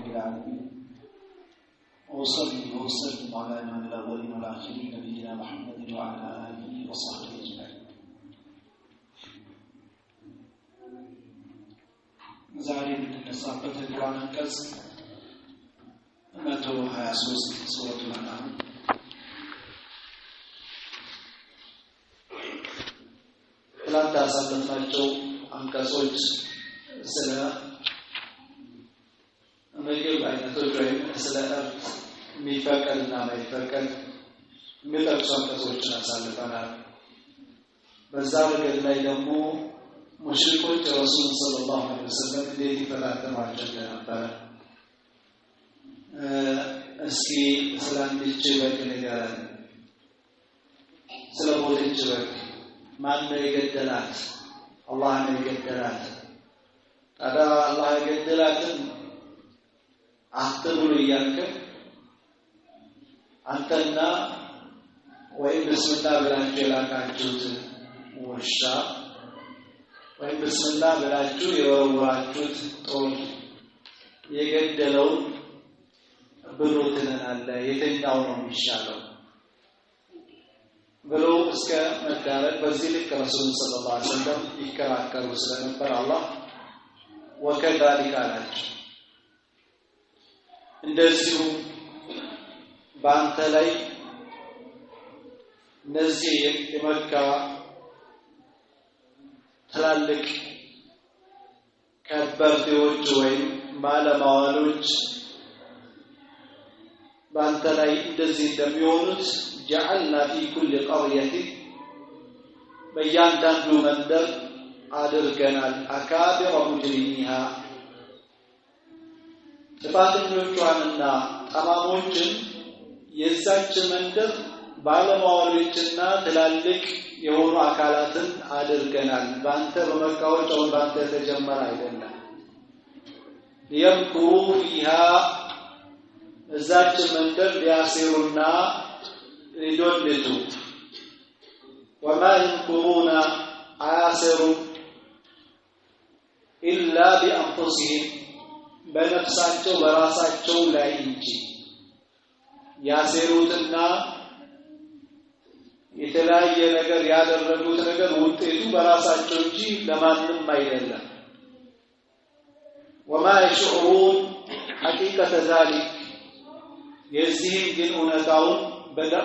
رب العالمين، وأصلي وأسلم على إمام الأولين والآخرين نبينا محمد وعلى آله وصحبه أجمعين. ዛሬ የምንነሳበት የቁርአን አንቀጽ 123 ሱረቱል አንዓም። ትላንት ያሳለፍናቸው አንቀጾች ስለ ምግብ አይነቶች ወይም ስለ እርድ የሚፈቀድና የማይፈቀድ የሚጠቅሱ አንቀጾችን አሳልፈናል። በዛ ረገድ ላይ ደግሞ ሙሽሪኮች ረሱልን ሰለላሁ ዐለይሂ ወሰለም እንዴት ይፈታተኗቸው እንደነበረ እስኪ ስለ አንዲት በግ ንገረን፣ ስለ ሞተች በግ ማን ነው የገደላት? አላህ ነው የገደላት። ታዲያ አላህ የገደላትን አትብሉ እያልክ አንተና ወይም ብስምላ ብላችሁ የላካችሁት ውሻ ወይም ብስምላ ብላችሁ የወረወራችሁት ጦር የገደለውን ብሉ ትለናለህ፣ የትኛው ነው የሚሻለው ብሎ እስከ መዳረግ በዚህ ልክ ረሱሉን ሰለላሁ ዐለይሂ ወሰለም ይከራከሩ ስለነበር አላህ ወከዛሊክ አላቸው። እንደዚሁ በአንተ ላይ እነዚህ የመካ ትላልቅ ከበርቴዎች ወይም ባለማዋሎች በአንተ ላይ እንደዚህ እንደሚሆኑት ጀዐልና ፊ ኩል ቀርየት በእያንዳንዱ መንደር አድርገናል አካቢረ ሙጅሪሚሃ ጥፋተኞቿንና ጠማሞችን የዛች መንደር ባለማዋሎችና ትላልቅ የሆኑ አካላትን አድርገናል። በአንተ በመካዎች አሁን በአንተ የተጀመረ አይደለም። ሊየምኩሩ ፊሃ እዛች መንደር ሊያሴሩና ሊዶልቱ፣ ወማ የምኩሩነ አያሴሩም ኢላ ቢአንፉሲሂም በነፍሳቸው በራሳቸው ላይ እንጂ ያሴሩትና የተለያየ ነገር ያደረጉት ነገር ውጤቱ በራሳቸው እንጂ ለማንም አይደለም። ወማ የሽዑሩን ሐቂቀተ ዛሊክ የዚህም ግን እውነታውን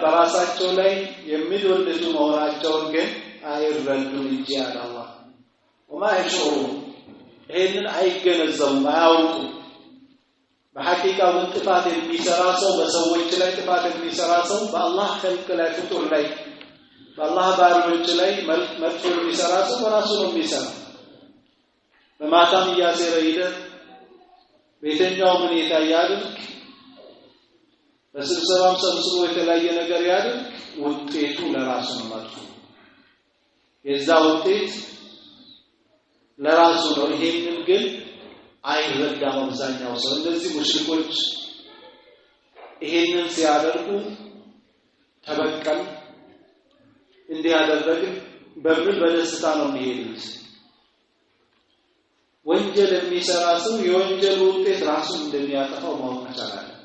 በራሳቸው ላይ የሚዶልቱ መሆናቸውን ግን አይረዱም እንጂ አለ አላህ። ወማ የሽዑሩን ይሄንን አይገነዘቡም፣ አያውቁም። በሐቂቃው ግን ጥፋት የሚሰራ ሰው በሰዎች ላይ ጥፋት የሚሰራ ሰው በአላህ ኸልቅ ላይ ፍጡር ላይ በአላህ ባሪዎች ላይ መጥፎ የሚሰራ ሰው በራሱ ነው የሚሰራ። በማታም እያሴረ ይደር፣ በየትኛውም ሁኔታ ያድርግ፣ በስብሰባም ሰብስቦ የተለያየ ነገር ያድርግ፣ ውጤቱ ለራሱ ነው መጥፎ። የዛ ውጤት ለራሱ ነው። ይሄንን ግን አይረዳም አብዛኛው ሰው። እነዚህ ሙሽሪኮች ይሄንን ሲያደርጉ ተበቀል እንዲህ ያደረግን በሚል በደስታ ነው የሚሄዱት። ወንጀል የሚሰራ ሰው የወንጀሉ ውጤት ራሱን እንደሚያጠፋው ማወቅ መቻል አለበት።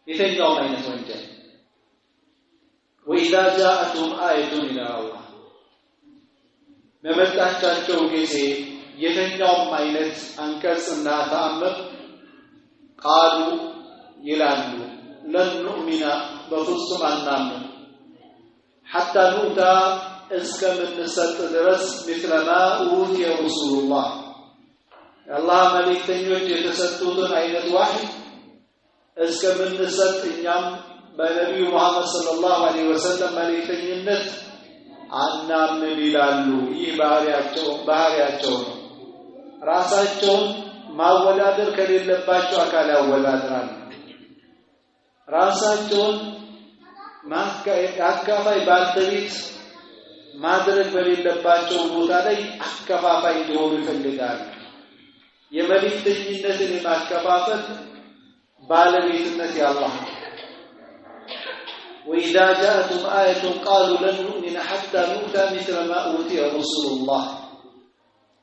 የትኛውም አይነት ወንጀል ወኢዛ ጃአትሁም አየቱን ይላል አላህ፣ በመጣቻቸው ጊዜ የትኛውም አይነት አንቀጽና ተአምር ቃሉ ይላሉ ለን ኑእሚና በፍጹም አናምንም ሐታ ኑእታ እስከምንሰጥ ድረስ ሚስለ ማ ኡቲየ ረሱሉላህ የአላህ መልእክተኞች የተሰጡትን አይነት ዋህይ እስከምንሰጥ እኛም በነቢዩ መሐመድ ሰለላሁ ዐለይሂ ወሰለም መልእክተኝነት አናምንም ይላሉ። ይህ ባህሪያቸው ነው። ራሳቸውን ማወዳደር ከሌለባቸው አካል ያወዳድራሉ። ራሳቸውን አካፋይ ባልተቤት ማድረግ በሌለባቸው ቦታ ላይ አከፋፋይ እንዲሆኑ ይፈልጋሉ። የመልእክተኝነትን የማከፋፈል ባለቤትነት የአላህ ነው። وإذا جاءتهم آية قالوا لن نؤمن حتى نؤتى مثل ما أوتي رسل الله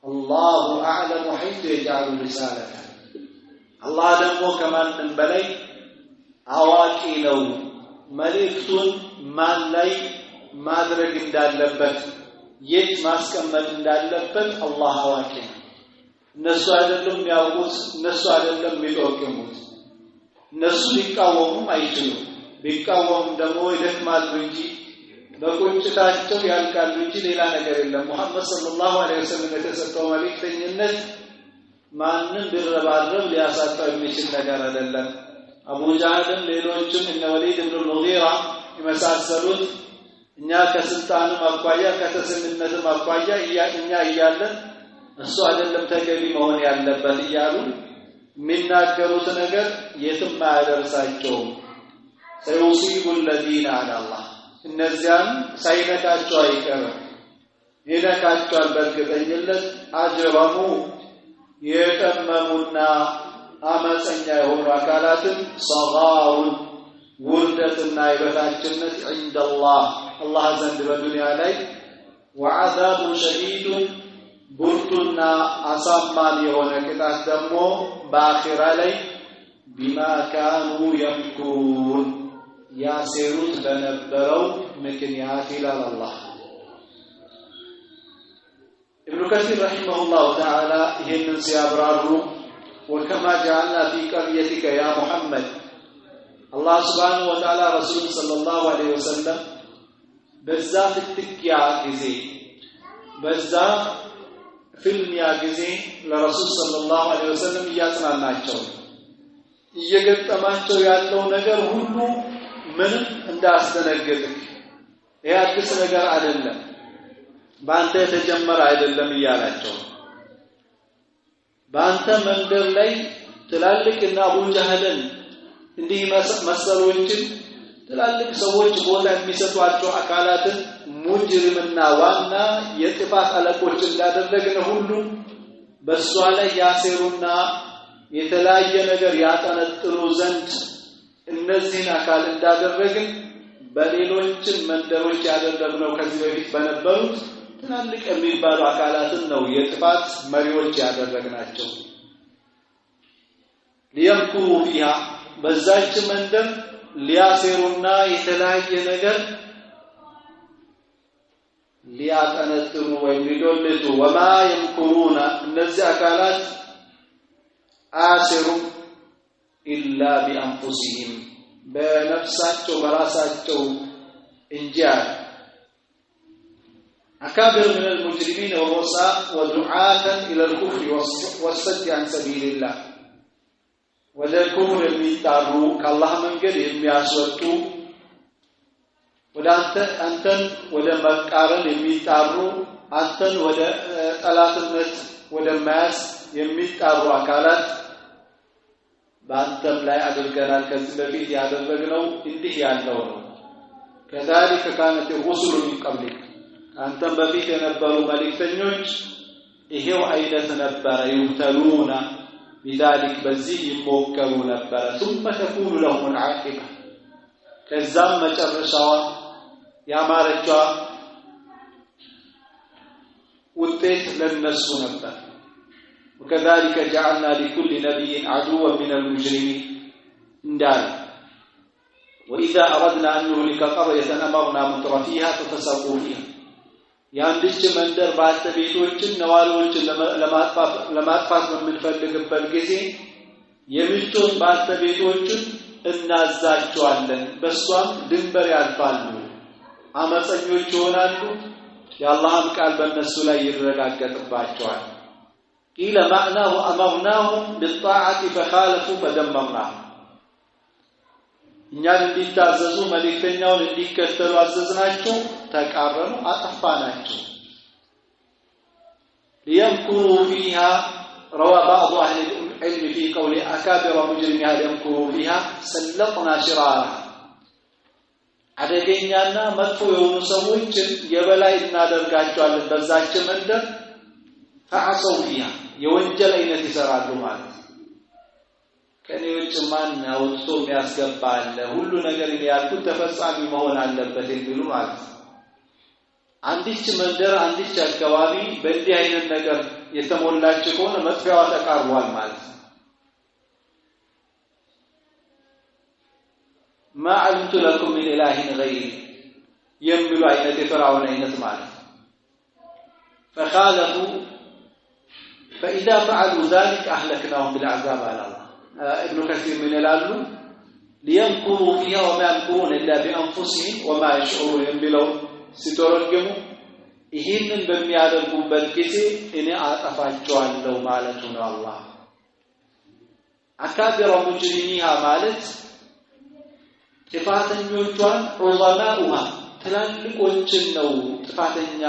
الله أعلم حيث يجعل رسالته. አላህ ደግሞ ከማንም በላይ አዋቂ ነው። መልእክቱን ማን ላይ ማድረግ እንዳለበት የት ማስቀመጥ እንዳለበት አላህ አዋቂ ነው። እነሱ አይደለም የሚያውቁት፣ እነሱ አይደለም የሚጠቅሙት። እነሱ ሊቃወሙም አይችሉም። ቢቃወሙም ደግሞ ይደክማሉ እንጂ በቁጭታቸው ያልቃሉ እንጂ ሌላ ነገር የለም። ሙሐመድ ሰለላሁ ዐለይሂ ወሰለም የተሰጠው መልእክተኝነት ማንም ቢረባረብ ሊያሳጣው የሚችል ነገር አይደለም። አቡ ጃህልም ሌሎችም እነ ወሊድ ኢብኑ ሙጊራ የመሳሰሉት እኛ ከስልጣንም አኳያ ከተሰሚነትም አኳያ እኛ እያለን እሱ አይደለም ተገቢ መሆን ያለበት እያሉ የሚናገሩት ነገር የትም አያደርሳቸውም። ሰዩሲቡ الذين على الله እነዚያን ሳይነካቸው አይቀርም፣ ይነካቸዋል በእርግጠኝነት። አጅረሙ የጠመሙና አመፀኛ የሆኑ አካላትን ሰጋሩን ውርደትና የበታችነት عند الله አላህ ዘንድ በዱንያ ላይ ወዐዛቡ ሸዲዱን ብርቱና አሳማኝ የሆነ ቅጣት ደግሞ በአኺራ ላይ ቢማ ካኑ የምኩሩን ያሴሩት በነበረው ምክንያት ይላል አላህ። ኢብኑ ከሲር ረሒመሁላሁ ተዓላ ይህንን ሲያብራሩ ወከማ ጀዐልና ፊ ቀርየቲከ ያ ሙሐመድ አላህ ሱብሓነሁ ወተዓላ ረሱሉን ሰለላሁ ዐለይሂ ወሰለም በዛ ፍትጊያ ጊዜ በዛ ፍልሚያ ጊዜ ለረሱል ሰለላሁ ዐለይሂ ወሰለም እያጽናናቸው እየገጠማቸው ያለው ነገር ሁሉ ምንም እንዳያስደነግጥህ፣ ይሄ አዲስ ነገር አይደለም፣ በአንተ የተጀመረ አይደለም እያላቸው በአንተ መንደር ላይ ትላልቅና አቡ ጀህልን እንዲህ መሰሎችን ትላልቅ ሰዎች ቦታ የሚሰጧቸው አካላትን ሙጅሪምና ዋና የጥፋት አለቆች እንዳደረግን ሁሉ በሷ ላይ ያሴሩና የተለያየ ነገር ያጠነጥኑ ዘንድ እነዚህን አካል እንዳደረግን በሌሎችም መንደሮች ያደረግነው ከዚህ በፊት በነበሩት ትላልቅ የሚባሉ አካላትን ነው የጥፋት መሪዎች ያደረግናቸው። ሊየምኩሩ ፊሃ በዛች መንደር ሊያሴሩና የተለያየ ነገር ሊያጠነጥኑ ወይም ሊዶልቱ ወማ የምኩሩና እነዚህ አካላት አያሴሩም ኢላ ቢአንፉሲሂም በነፍሳቸው በራሳቸው እንጂ አለ። አካቢር ምን አልሙጅሪሚን ወሩሳ ወዱዓተን ኢላ አልኩፍር ወሰድ ዐን ሰቢልላህ ወደ ኩፍር የሚጣሩ ከአላህ መንገድ የሚያስወጡ ወደ አንተን ወደ መቃረን የሚጣሩ አንተን ወደ ጠላትነት ወደ መያዝ የሚጣሩ አካላት በአንተም ላይ አድርገናል። ከዚህ በፊት ያደረግነው እንዲህ ያለው ነው። ከዛሊከ ካነት ሩሱሉ ሚን ቀብሊክ አንተም በፊት የነበሩ መልእክተኞች ይሄው አይነት ነበረ። ይብተሉና ቢዛሊክ በዚህ ይሞከሩ ነበረ። ثم تكون لهم العاقبة ከዛም መጨረሻዋ ያማረቿ ውጤት ለነሱ ነበር። وكذلك جعلنا لكل نبي عدوا من المجرمين እንዳለ وإذا أردنا أن نهلك قرية أمرنا مترفيها ففسقوا فيها የአንድች መንደር ባለቤቶችን ነዋሪዎችን ለማጥፋት በምንፈልግበት ጊዜ የምቾት ባለቤቶችን እናዛቸዋለን፣ በሷም ድንበር ያልፋሉ፣ አመፀኞች ይሆናሉ፣ የአላህም ቃል በእነሱ ላይ ይረጋገጥባቸዋል። ቂለ ማዕናሁ አመርናሁም ቢጣዓቲ ፈኻለፉ ፈደመርናሁም እኛን እንዲታዘዙ መልእክተኛውን እንዲከተሉ አዘዝናቸው፣ ተቃረኑ፣ አጠፋናቸው። ሊየምኩሩ ፊሃ روى بعض أهل العلم في قول أكابر مجرمها ليمكروا فيها سلطنا شرارها አደገኛና መጥፎ የሆኑ ሰዎችን የበላይ እናደርጋቸዋለን በዛች መንደር ፈዐሰው ፊሃ የወንጀል አይነት ይሰራሉ ማለት ከኔ ውጭ ማን አውጥቶ የሚያስገባ አለ? ሁሉ ነገር እኔ ያልኩት ተፈጻሚ መሆን አለበት የሚሉ ማለት ነው። አንዲች መንደር አንዲች አካባቢ በእንዲህ አይነት ነገር የተሞላች ከሆነ መጥፊያዋ ተቃርቧል ማለት ነው። ما علمت لكم من إله غيري የሚሉ አይነት የፈርዖን አይነት ማለት فخالفوا فإذا فعلوا ذلك أهلكناهم بالعذاب على الله ابن كثير من ይላሉ ليمكروا فيها وما يمكرون إلا بأنفسهم وما يشعرون የሚለው ሲተረጉሙ ይህንን በሚያደርጉበት ጊዜ እኔ አጠፋቸዋለሁ ማለቱ ነው። አላህ አካቢረ ሙጅሪሚሃ ማለት ጥፋተኞቿን ዑዘማኡሃ ትላልቆችን ነው ጥፋተኛ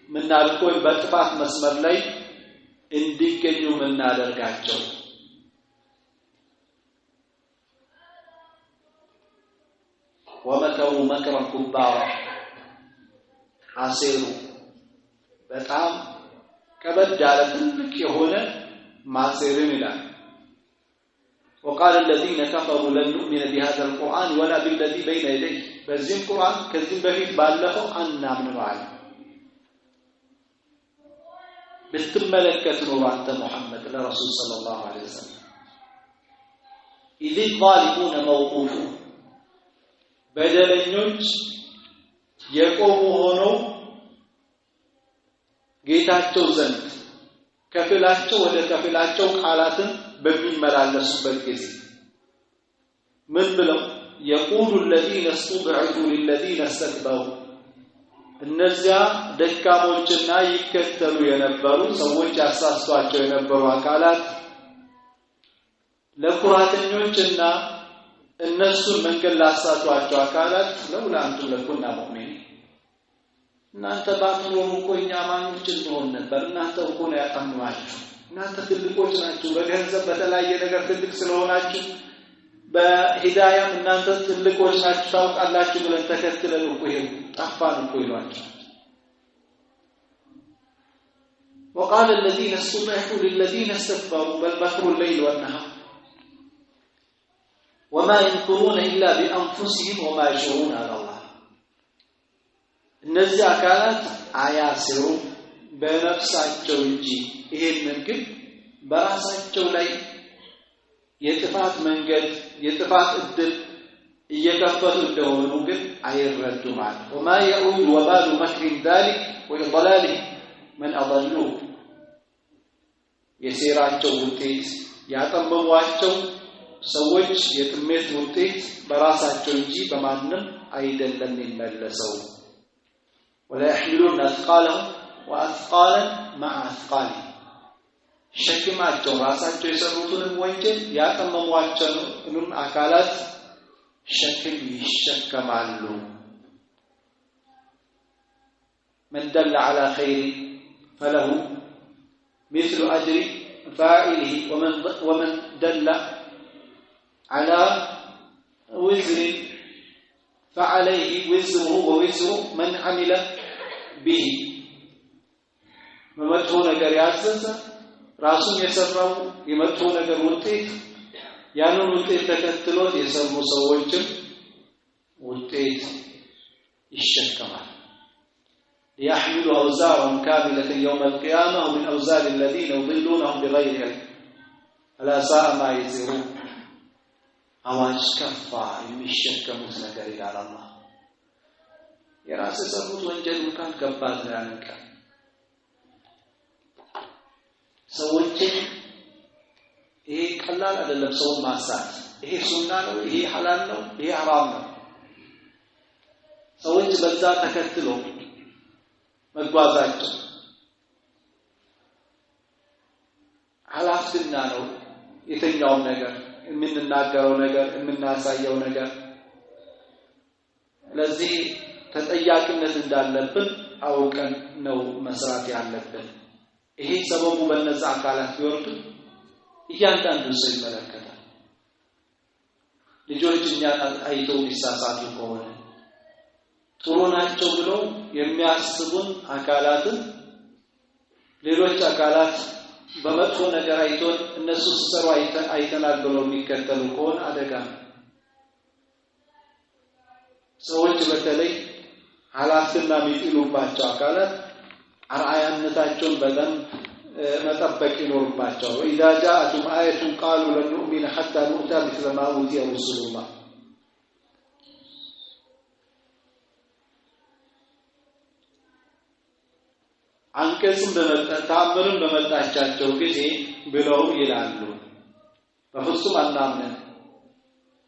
ምናልቆይ በጥፋት መስመር ላይ እንዲገኙ ምናደርጋቸው። ወመከሩ መክረን ኩባራ አሴሩ በጣም ከበድ ያለ ትልቅ የሆነ ማሴርን ይላል። وقال الذين كفروا لن نؤمن بهذا القرآن ولا بالذي بين يديه በዚህም ቁርአን ከዚህም በፊት ባለፈው አናምንም አለ። ብትመለከት ኖሮ አንተ ሙሐመድ ለረሱል ሰለላሁ ዐለይሂ ወሰለም إذ الظالمون موقوفون በደለኞች የቆሙ ሆነው ጌታቸው ዘንድ ከፊላቸው ወደ ከፊላቸው ቃላትን በሚመላለሱበት ጊዜ ምን ብለው يقول الذين استضعفوا للذين استكبروا እነዚያ ደካሞችና ይከተሉ የነበሩ ሰዎች ያሳስቷቸው የነበሩ አካላት ለኩራተኞችና እነሱን መንገድ ላሳቷቸው አካላት ለውላ አንቱም ለኩና ሙእሚኒን እናንተ ባትኖሩ እኮ እኛ አማኞች እንሆን ነበር፣ እናንተ እኮ ነው ያጠመማችሁ፣ እናንተ ትልቆች ናችሁ፣ በገንዘብ በተለያየ ነገር ትልቅ ስለሆናችሁ በሂዳያም እናንተ ትልቆች ናችሁ ታውቃላችሁ ብለን ተከትለን እኮ ይሄው ጠፋን እኮ ይሏቸው። وقال الذين استضعفوا للذين استكبروا بل مكروا الليل والنهار وما يمكرون إلا بأنفسهم وما يشعرون على الله እነዚህ አካላት አያስሩ በነፍሳቸው እንጂ ይሄንን ግን በራሳቸው ላይ የጥፋት መንገድ የጥፋት እድል እየከፈቱ እንደሆኑ ግን አይረዱም። وما يعود وبال مكر ذلك وإضلاله من أضلوه የሴራቸው ውጤት ያጠመሟቸው ሰዎች የጥሜት ውጤት በራሳቸው እንጂ በማንም አይደለም የሚመለሰው። ولا يحملون أثقالهم وأثقالا مع أثقالهم ሸክማቸው ራሳቸው የሰሩትንም ወንጀል ያጠመሟቸውንም አካላት ሸክም ይሸከማሉ። من دل على خير فله مثل أجر فاعله ومن دل على وزر فعليه وزره ووزر من عمل به በመጥፎ ነገር ያዘዘ ራሱን የሰራው የመጥፎ ነገር ውጤት ያንን ውጤት ተከትሎት የሰሩ ሰዎችም ውጤት ይሸከማል። ليحملوا أوزارهم كاملة يوم القيامة ومن أوزار الذين يضلونهم بغير علم ألا ساء ما يزرون አዋጅ ከፋ የሚሸከሙት ነገር ይላል አላህ። የራስ የሰሩት ወንጀል እንኳን ከባድ ነው። ያንን ቀን ሰዎችን ይሄ ቀላል አይደለም። ሰውን ማሳት ይሄ ሱና ነው፣ ይሄ ሐላል ነው፣ ይሄ ሐራም ነው። ሰዎች በዛ ተከትሎ መጓዛቸው ኃላፊነት ነው። የትኛውም ነገር የምንናገረው ነገር የምናሳየው ነገር ለዚህ ተጠያቂነት እንዳለብን አውቀን ነው መስራት ያለብን። ይሄ ሰበቡ በነዛ አካላት ቢወርድ እያንዳንዱ ሰው ይመለከታል። ልጆች እኛን አይተው ቢሳሳቱ ከሆነ ጥሩ ናቸው ብለው የሚያስቡን አካላትን ሌሎች አካላት በመጥፎ ነገር አይቶን እነሱ ሲሰሩ አይተናል ብለው የሚከተሉ ከሆነ አደጋ ነው። ሰዎች በተለይ ኃላፊነት የሚጥሉባቸው አካላት አርአያነታቸውን በደንብ መጠበቅ ይኖርባቸዋል። وإذا جاءتهم آية قالوا لن نؤمن حتى نؤتى مثل ما أوتي رسل الله አንቀጽም በመጣ ተአምርም በመጣቻቸው ጊዜ ብለው ይላሉ በፍጹም አናምንም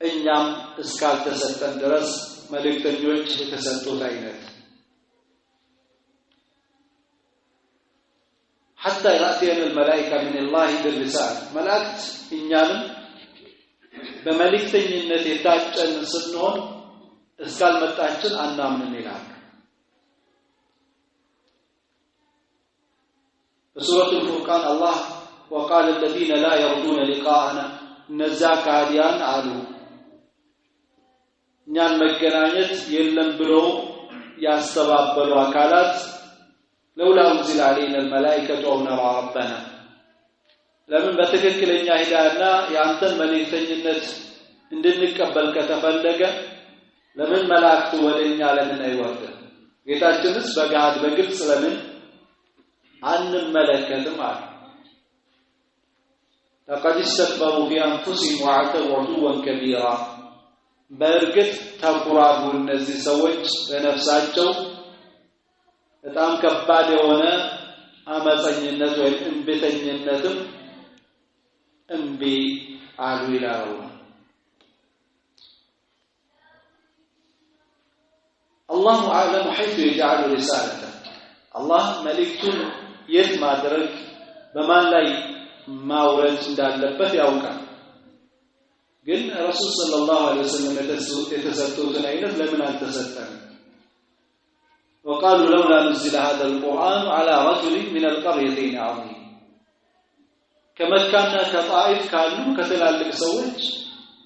እኛም እስካልተሰጠን ድረስ መልእክተኞች የተሰጡት አይነት حتى يأتينا الملائكة من الله بالرسالة መላእክት እኛንም በመልእክተኝነት የታጨን ስንሆን እስካልመጣችን አናምንም ይላል። በሱረቱ الفرقان አላህ وقال الذين لا يرجون لقاءنا እነዛ ከሃዲያን አሉ እኛን መገናኘት የለም ብሎ ያስተባበሉ አካላት لولا أنزل علينا الملائكة أو نرى ربنا ለምን በትክክለኛ ሂዳያና የአንተን መልእክተኝነት እንድንቀበል ከተፈለገ ለምን መላእክቱ ወደኛ ለምን አይወርድም? ጌታችንስ በገሃድ በግልጽ ለምን አንመለከትም አሉ። لقد استكبروا في أنفسهم وعتوا عتوا كبيرا በእርግጥ ተኩራሩ እነዚህ ሰዎች በነፍሳቸው በጣም ከባድ የሆነ አመፀኝነት ወይም እምቢተኝነትም እምቢ አሉ ይላሉ። الله أعلم حيث يجعل رسالته አላህ መልእክቱን የት ማድረግ በማን ላይ ማውረድ እንዳለበት ያውቃል። ግን ረሱል ሰለላሁ ዐለይሂ ወሰለም የተሰጡትን አይነት ለምን አልተሰጠንም? وقالوا لولا نزل هذا القرآن على رجل من القريتين عظيم ከመካና ከጣኢፍ ካሉ ከትላልቅ ሰዎች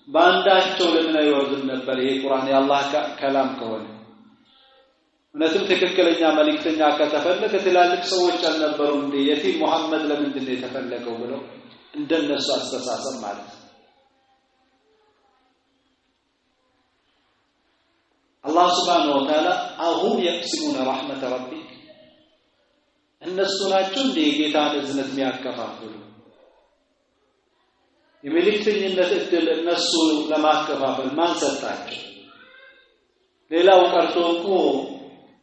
በአንዳቸው ለምን አይወርድም ነበር ይሄ ቁርአን የአላህ ከላም ከሆነ? እውነትም ትክክለኛ መልእክተኛ ከተፈለገ ትላልቅ ሰዎች አልነበሩም እንዴ? የቲም ሙሐመድ ለምንድን ነው የተፈለገው ብለው እንደነሱ አስተሳሰብ ማለት ነው። አላህ Subhanahu Wa Ta'ala አሁን يقسمون رحمة ربك እነሱ ናቸው እንደ የጌታን እዝነት የሚያከፋፍሉ? የመልእክተኝነት እድል እነሱ ለማከፋፈል ማን ሰጣቸው? ሌላው ቀርቶ እኮ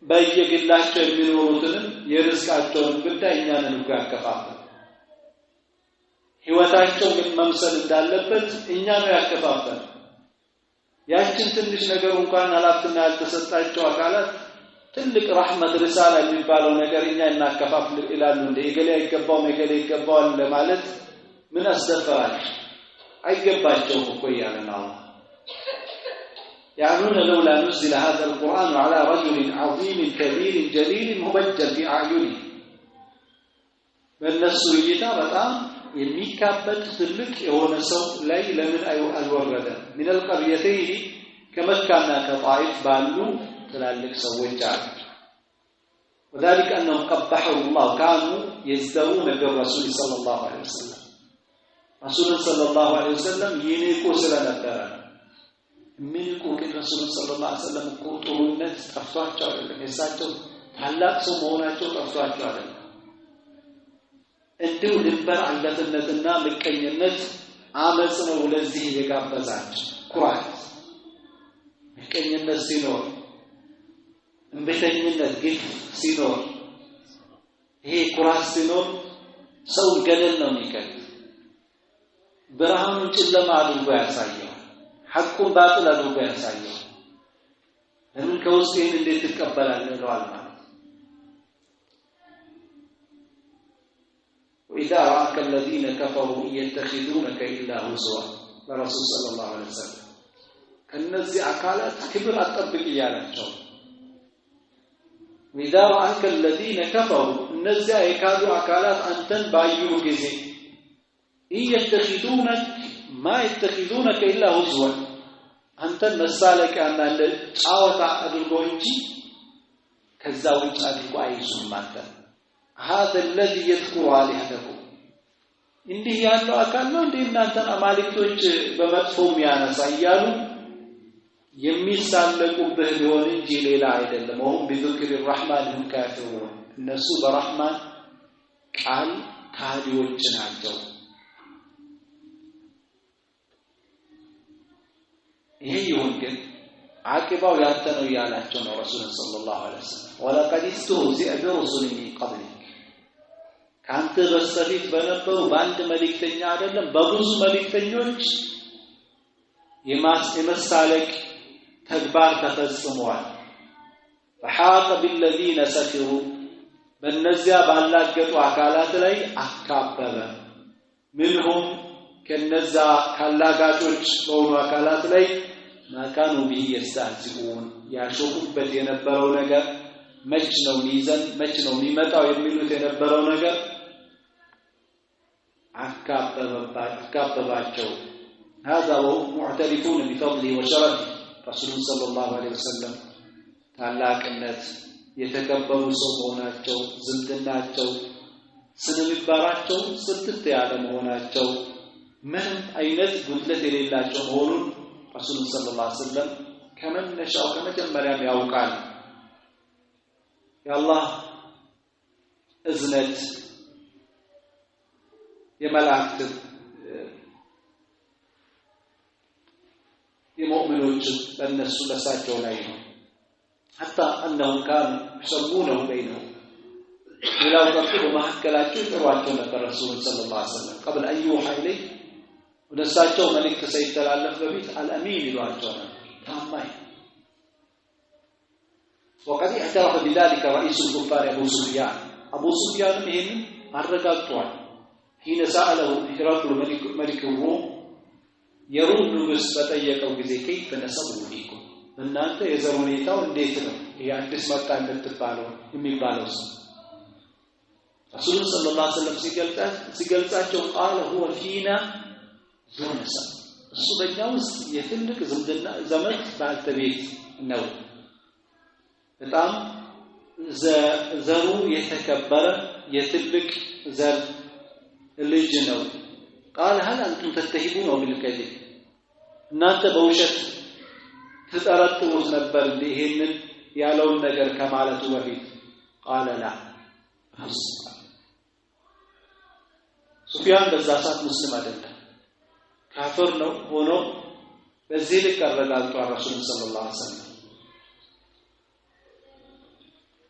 በየግላቸው የሚኖሩትንም የርዝቃቸውን ጉዳይ እኛ ነን እኮ ያከፋፈል። ህይወታቸው ምን መምሰል እንዳለበት እኛ ነው ያከፋፈል። ያችን ትንሽ ነገር እንኳን ኃላፊነት ያልተሰጣቸው አካላት ትልቅ ረህመት ሪሳላ የሚባለው ነገር እኛ እናከፋፍል ይላሉ። እንደ እገሌ አይገባውም እገሌ ይገባዋል ለማለት ምን አስደፈራቸው? አይገባቸውም እኮ እያለ ነው። يعنون لولا نزل هذا القرآن على رجل عظيم كبير جليل مبجل في أعينه በእነሱ እይታ በጣም የሚካበድ ትልቅ የሆነ ሰው ላይ ለምን አልወረደም? من القريتين ከመካና ከጣኢፍ ባሉ ትላልቅ ሰዎች አሉ። وذلك أنهم قبحوا الله كانوا يزدرون بالرسول صلى الله عليه وسلم رسول صلى الله عليه وسلم ይንቁ ስለነበረ የሚንቁ ግን ረሱል ሰለላሁ ዐለይሂ ወሰለም እኮ ጥሩነት ጠፍቷቸው አይደለም፣ የእሳቸው ታላቅ ሰው መሆናቸው ጠፍቷቸው አይደለም። እንዲሁ ድንበር አለፍነትና ምቀኝነት አመጽ ነው ለዚህ የጋበዛቸው። ኩራት፣ ምቀኝነት ሲኖር፣ እምቢተኝነት፣ ግፍ ሲኖር፣ ይሄ ኩራት ሲኖር ሰው ገደል ነው የሚከት። ብርሃኑን ጨለማ አድርጎ ያሳየዋል። ሐቁን ባጥል አድርጎ ያሳየዋል። ለምን ከውስጥ ይሄን እንዴት ትቀበላለህ ይለዋል ማለት። وإذا رآك الذين كفروا يتخذونك إلا هزوا ለረሱል ሰለላሁ ዐለይሂ ወሰለም ከነዚህ አካላት ክብር አትጠብቅ እያላቸው። وإذا رآك الذين كفروا እነዚያ የካዱ አካላት አንተን ባዩ ጊዜ يتخذونك ما يتخذونك إلا هزوا አንተን መሳለቂያና እንደ ጫወታ አድርጎ እንጂ ከዛ ውጭ አድርጎ አይዙም አንተን። هذا الذي يذكر آلهتكم እንዲህ ያለው አካል ነው እንዴ እናንተን አማልክቶች በመጥፎ የሚያነሳ እያሉ የሚሳለቁብህ ሊሆን እንጂ ሌላ አይደለም። ወሁም ቢذكر الرحمن هم كافرون እነሱ በረህማን ቃል ካዲዎች ናቸው። ይሄ ይሁን ግን አቂባው ያንተ ነው እያላቸው ነው ረሱል ሰለላሁ ዐለይሂ ወሰለም። ወለቀድ استهزئ برسل من قبلك ካንተ በስተፊት በነበሩ በአንድ መልእክተኛ አይደለም በብዙ መልእክተኞች የመሳለቅ ተግባር ተፈጽሟል። فحاق بالذين سخروا በእነዚያ ባላገጡ አካላት ላይ አካበበ። منهم ከነዛ ካላጋጮች በሆኑ አካላት ላይ ما كانوا به يستهزئون ያሾፉበት የነበረው ነገር መች ነው ሚይዘን መች ነው የሚመጣው የሚሉት የነበረው ነገር አካበባቸው። هذا وهم معترفون بفضله وشرفه رسول صلى الله عليه وسلم ታላቅነት የተከበሩ ሰው መሆናቸው ዝምድናቸው ስነ ምግባራቸው ጽድት ያለ መሆናቸው ምንም አይነት ጉድለት የሌላቸው መሆኑን ረሱል ሰለላሁ ዐለይሂ ወሰለም ከመነሻው ከመጀመሪያም ያውቃል። የአላህ እዝነት የመላእክት የሙእሚኖች በእነሱ በሳቸው ላይ ነው። حتى أنهم كانوا يسمونه بينهم ሌላው ቀርቶ በመካከላቸው ይጠሯቸው ነበር ረሱሉን ሰለላሁ ዐለይሂ ወሰለም قبل أن يوحى إليه ወደ እሳቸው መልእክት ሳይተላለፍ በፊት አልአሚን ይሏቸው ነበር፣ ታማኝ። وقد اعترف بذلك رئيس الكفار أبو سفيان أبو سفيان ይሄንን አረጋግጧል። حين سأله هرقل ملك الروم የሩም ንጉሥ በጠየቀው ጊዜ كيف نسبه فيكم እናንተ የዘር ሁኔታው እንዴት ነው? ይሄ አዲስ መጣ የምትባለው የሚባለው ሰው ረሱል ሰለላሁ ዐለይሂ ወሰለም ሲገልጻቸው ቃለ ሁወ ፊና ዙ ነሰብ እሱ በእኛ ውስጥ የትልቅ ዝምድና ዘመድ ባልተቤት ነው። በጣም ዘሩ የተከበረ የትልቅ ዘር ልጅ ነው። ቃል هل أنتم تتهمونه بالكذب እናንተ በውሸት ትጠረጥሩት ነበር እንዴ ይሄንን ያለውን ነገር ከማለቱ በፊት? ቃለ ላ። ሱፊያን በዛ ሰዓት ሙስሊም አይደለም ካፍር ነው። ሆኖ በዚህ ልክ አረጋግጧል ረሱል ሰለላሁ ዐለይሂ ወሰለም።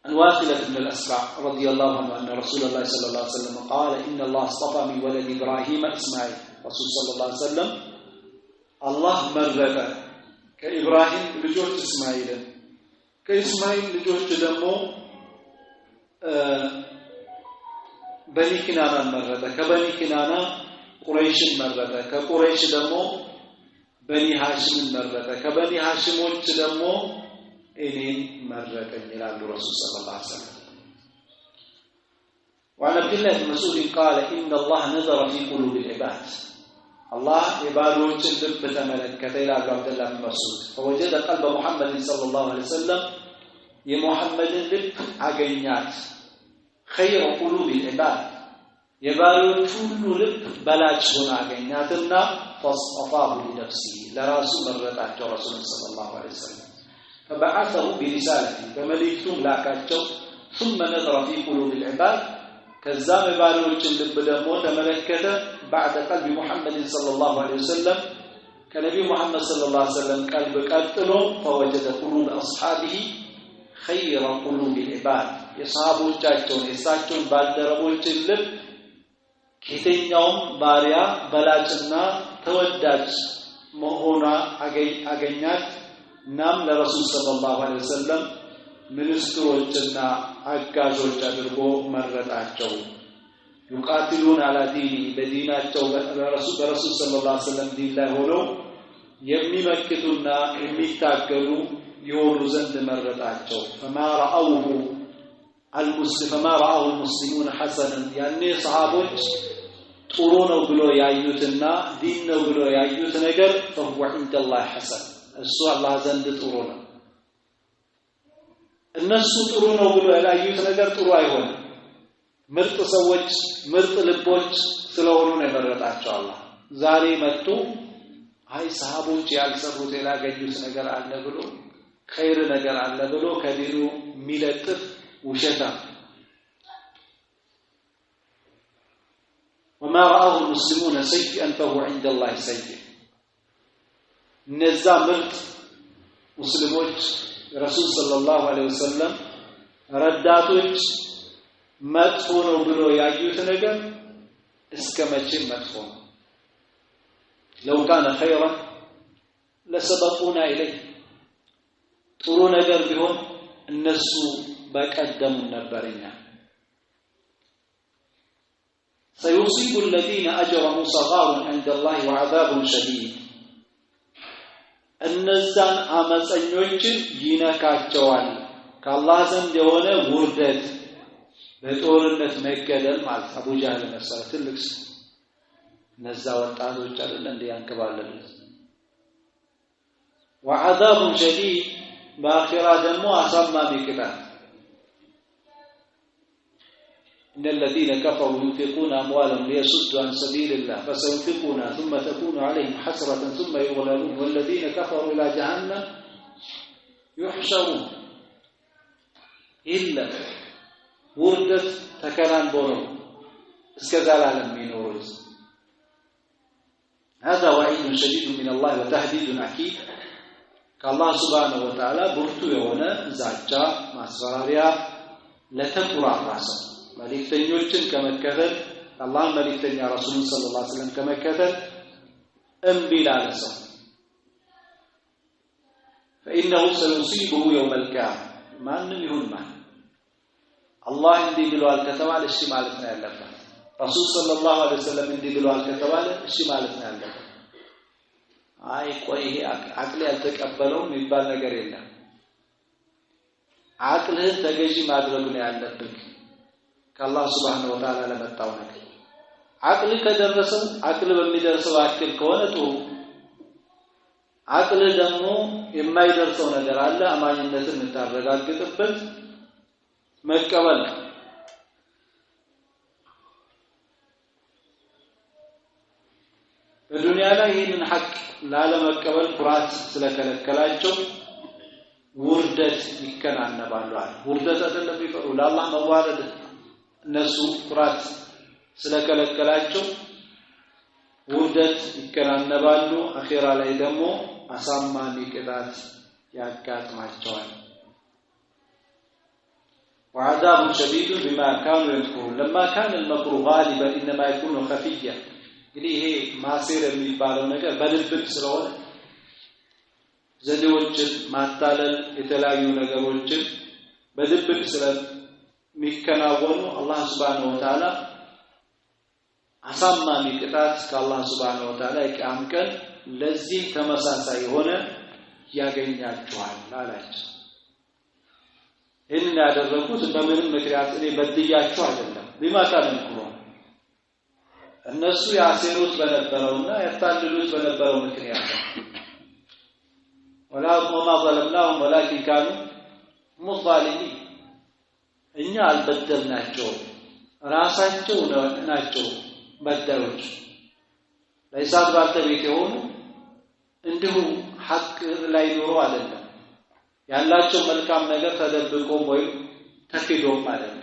عن واثلة بن الأسقع رضي الله عنه أن رسول الله صلى الله عليه وسلم قال إن الله اصطفى من ولد إبراهيم إسماعيل رسول صلى الله عليه وسلم الله መረጠ ከኢብራሂም ልጆች እስማኤልን ከእስማኤል ልጆች ደግሞ በኒ ኪናናን መረጠ፣ ከበኒ ኪናና ቁረይሽን መረጠ፣ ከቁረይሽ ደግሞ በኒ ሃሽምን መረጠ፣ ከበኒ ሃሽሞች ደግሞ እኔን መረጠኝ ይላሉ ረሱል ሰለላሁ ዐለይሂ ወሰለም። وعن عبد الله بن مسعود قال إن الله نظر في قلوب العباد الله የባሪያዎችን ልብ ተመለከተ ይላሉ አብደላህ ብን መስዑድ። فوجد قلب محمد صلى الله عليه وسلم የሙሐመድን ልብ አገኛት خير قلوب العباد የባሪያዎች ሁሉ ልብ በላጭ ሆና አገኛትና فاصطفاه لنفسه ለራሱ መረጣቸው ረሱል ሰለላሁ ዐለይሂ ወሰለም። فبعثه برسالته በመልእክቱም ላካቸው። ثم نظر في قلوب العباد ከዛም የባሪያዎችን ልብ ደግሞ ተመለከተ بعد قلب محمد صلى الله عليه وسلم ከነቢዩ ሙሐመድ ሰለላሁ ዐለይሂ ወሰለም ቀልብ ቀጥሎ فوجد قلوب أصحابه خير قلوب العباد የሰሃቦቻቸውን የእሳቸውን ባልደረቦችን ልብ ከየትኛውም ባሪያ በላጭና ተወዳጅ መሆኗ አገኛት። እናም ለረሱል ሰለላሁ ዐለይሂ ወሰለም ሚኒስትሮችና አጋዦች አድርጎ መረጣቸው። يقاتلون على دينه በዲናቸው በረሱል ሰለላሁ ዐለይሂ ወሰለም ዲን ላይ ሆነው የሚመክቱና የሚታገሉ የሆኑ ዘንድ መረጣቸው። فما رأوه المسلمون حسنا ያኔ ሰሃቦች ጥሩ ነው ብሎ ያዩትና ዲን ነው ብሎ ያዩት ነገር فهو عند الله حسن እሱ አላህ ዘንድ ጥሩ ነው። እነሱ ጥሩ ነው ብሎ ያላዩት ነገር ጥሩ አይሆንም። ምርጥ ሰዎች ምርጥ ልቦች ስለሆኑ ነው የመረጣቸው አላህ። ዛሬ መጥቶ አይ ሰሃቦች ያልሰሩት ያላገኙት ነገር አለ ብሎ ኸይር ነገር አለ ብሎ ከዲኑ የሚለጥፍ ውሸታ። وما رآه المسلمون سيئا فهو عند الله سيء እነዛ ምርጥ ሙስሊሞች ረሱል ሰለላሁ ዐለይሂ ወሰለም ረዳቶች መጥፎ ነው ብሎ ያዩት ነገር እስከ መቼም መጥፎ ነው። ለው ካነ ኸይራን ለሰበቁና ኢለይህ፣ ጥሩ ነገር ቢሆን እነሱ በቀደሙን ነበር። እኛ ሰዩሲቡ الذين أجرموا صغار عند الله وعذاب شديد፣ እነዛን አመፀኞችን ይነካቸዋል ከአላህ ዘንድ የሆነ ውርደት፣ በጦርነት መገደል ማለት። አቡ ጃህል መሰለ ትልቅ ሰው፣ እነዛ ወጣቶች አይደለ እንደ ያንከባለሉት። ወዐዛቡን ሸዲድ፣ በአኺራ ደግሞ አሳማሚ ቅጣት። إن الذين كفروا ينفقون أموالهم ليصدوا عن سبيل الله فسينفقونها ثم تكون عليهم حسرة ثم يغلبون والذين كفروا إلى جهنم يحشرون። إلا ውርደት ተከናንበው ነው እስከ ዘላለም የሚኖሩት። هذا وعيد شديد من الله وتهديد أكيد፣ ከአላህ سبحانه وتعالى ብርቱ የሆነ ዛቻ ማስፈራሪያ ለተኩራራ ሰው፣ መልእክተኞችን ከመከተል፣ አላህን መልእክተኛ ረሱሉን صلى الله عليه وسلم ከመከተል እምቢ ላለ ሰው። فإنه سيصيبه يوم القيامة። ማንም ይሁን ማን አላህ እንዲህ ብለዋል ከተባለ እሺ ማለት ነው ያለበት። ረሱል صلى الله عليه وسلم እንዲህ ብለዋል ከተባለ እሺ ማለት ነው ያለበት። አይ ቆይ ይሄ አቅል ያልተቀበለውም የሚባል ነገር የለም። አቅልህን ተገዢ ማድረግ ነው ያለብህ ከአላህ سبحانه وتعالى ለመጣው ነገር። አቅል ከደረሰው፣ አቅል በሚደርሰው አክል ከሆነ ጥሩ። አቅል ደግሞ የማይደርሰው ነገር አለ፣ አማኝነትን የምታረጋግጥበት መቀበል ነው። በዱንያ ላይ ይህንን ሐቅ ላለመቀበል ኩራት ስለከለከላቸው ውርደት ይከናነባሉ አለ። ውርደት አይደለም የሚፈሩ፣ ለአላህ መዋረድ እነሱ ኩራት ስለከለከላቸው ውርደት ይከናነባሉ። አኼራ ላይ ደግሞ አሳማሚ ቅጣት ያጋጥማቸዋል። وعذاب شديد بما كانوا يمكرون لما كان المكر غالبا انما يكون خفيا። እንግዲህ ይሄ ማሴር የሚባለው ነገር በድብቅ ስለሆነ ዘዴዎችን ማታለል፣ የተለያዩ ነገሮችን በድብቅ ስለሚከናወኑ አላህ سبحانه وتعالى አሳማሚ ቅጣት ከአላህ سبحانه وتعالى የቂያም ቀን ለዚህ ተመሳሳይ የሆነ ያገኛቸዋል አላቸው። ይህንን ያደረጉት በምንም ምክንያት እኔ በድያቸው አይደለም። بما كانوا يمكرون፣ እነሱ ያሴሩት በነበረውና ያታልሉት በነበረው ምክንያት ነው። ولا وما ظلمناهم ولكن كانوا هم الظالمين፣ እኛ አልበደልናቸውም፣ ራሳቸው ናቸው በዳዮች። ለኢሳት ባልተቤት የሆኑ እንዲሁ ሐቅ ላይ ኑሮ አይደለም ያላቸው፣ መልካም ነገር ተደብቆም ወይም ተክዶም አይደለም።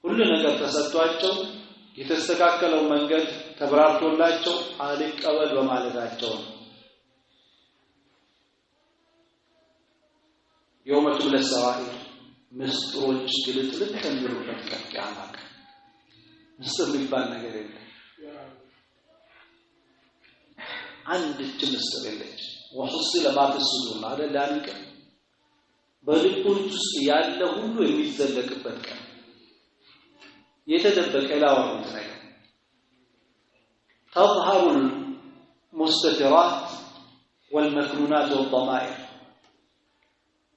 ሁሉ ነገር ተሰጥቷቸው የተስተካከለው መንገድ ተብራርቶላቸው አልቀበል በማለታቸው ነው። የውመ ቱብለ ሰራኢር፣ ምስጢሮች ግልጥልጥ የሚሉበት ቀን፣ ቂያማ ቀን ምስጢር የሚባል ነገር የለም። አንድች ምስጢር የለች። وحصل ما في الصدور አይደል? ያን ቀን በልቦች ውስጥ ያለ ሁሉ የሚዘለቅበት ቀን፣ የተደበቀ ያላወሩት ነገር። تظهر المستترات والمكنونات والضمائر፣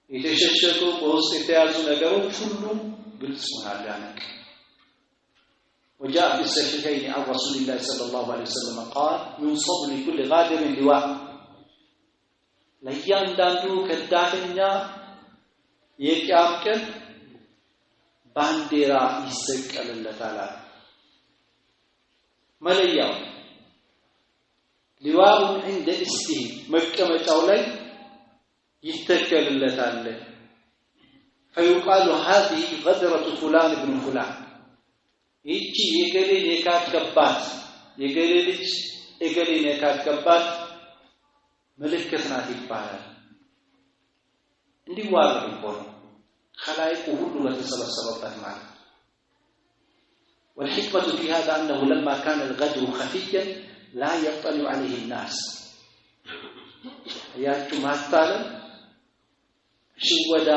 የተሸሸጉ በውስጥ የተያዙ ነገሮች ሁሉ ግልጽ ይሆናሉ ያን ቀን። وجاء في الصحيحين عن رسول الله صلى الله عليه وسلم قال ينصب لكل غادر لواء፣ ለእያንዳንዱ ከዳተኛ የቂያም ቀን ባንዲራ ይሰቀልለታል። መለያው لواء عند إسته፣ መቀመጫው ላይ ይተከልለታል። فيقال هذه غدرة فلان بن فلان፣ ይቺ የገሌን የካድከባት፣ የገሌ ልጅ የገሌን የካድከባት ምልክት ናት ይባላል። እንዲዋረድ እኮ ነው ከላይቁ ሁሉ በተሰበሰበበት ማለት። والحكمة في هذا أنه لما كان الغدر خفيا لا يطلع عليه الناس. ያችሁ ማታለል ሽወዳ